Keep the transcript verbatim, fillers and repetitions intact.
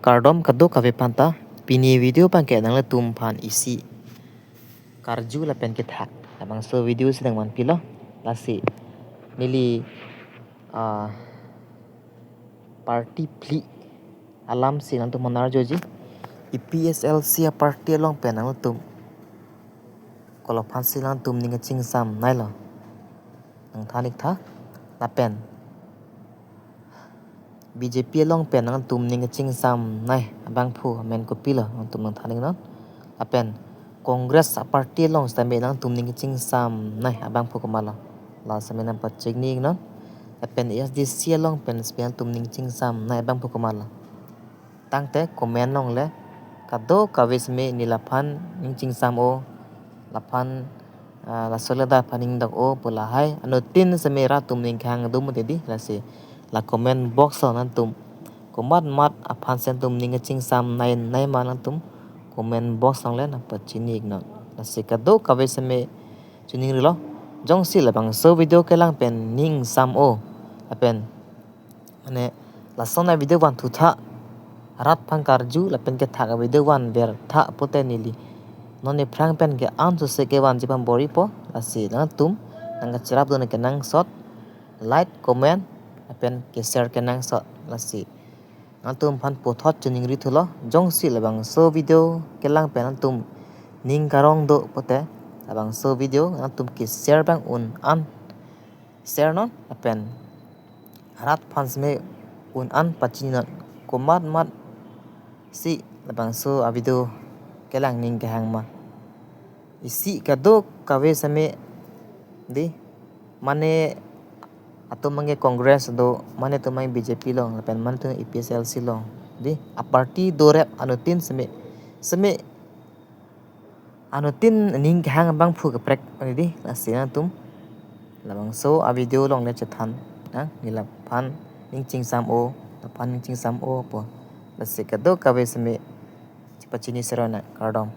Kardom kadokave aphanta, pini video abangke nanglitum aphan isi karju lapen kethak labangso video si nangvanpilo. Lasi neli, ah, party phli alam si nangtum aphan arjuji. A P H L C a-party along pen nangtum kolo aphan si nangtum ning kachingsamnei lo, nangthan-ik tha. Lapen B J P along pen nangtum ning kachingsamnei abangphu amen kopilo, nangtum nangthan-iknon. Lapen Congress a-party along sitame nangtum ning kachingsamnei abangphu komatlo, la sitame nangpachini-iknon. Lapen A S D C along pen sitame nangtum ning kachingsamnei abangphu komatlo. Tangte comment along le kadokave sitame neli laphan ning chingsam-o, laphan, ah, laso ladak aphan ning dok-o pu lahai anuttin sitame rat atum ning kehang do mati di. Lasi la comment box along nangtum komat mat aphan si nangtum ning kachingsamnei nei ma, nangtum comment box along le nangpachini-iknon. Lasi kadokave sitame chiningrilo, jongsi labangso video kelang pen ning sam-o lapen mane lason a-video vanthutha, rat aphan karju lapen kethak a-video vanvertha pute neli non aphrang pen ke-an sose kevanji pambor-ipo. Lasi nangtum nangkacherapdun kenangsot like, comment lapen ke-share kenangsot. Lasi nangtum aphan puthot chiningri thulo, jongsi labangso video kelang pen nangtum ning karong do pute labangso video nangtum ke-share abang un-an share non, lapen rat aphan sitame un-an pachininon komat mat si labangso a-video kelang ning kehang ma. Isi kadokave sitame di, mane atum abangke Congress do, mane atum abang B J P along, lapen mane atum A P H L C along di, a-party dorep anuttin sitame, sitame anuttin ning kehang abangphu kaprek mati di. Lasi nangtum labangso a-video along le chethan nang, neli laphan ning chingsam-o, laphan ning chingsam-o pu. Lasi kadokave sitame chepachini serona, kardom.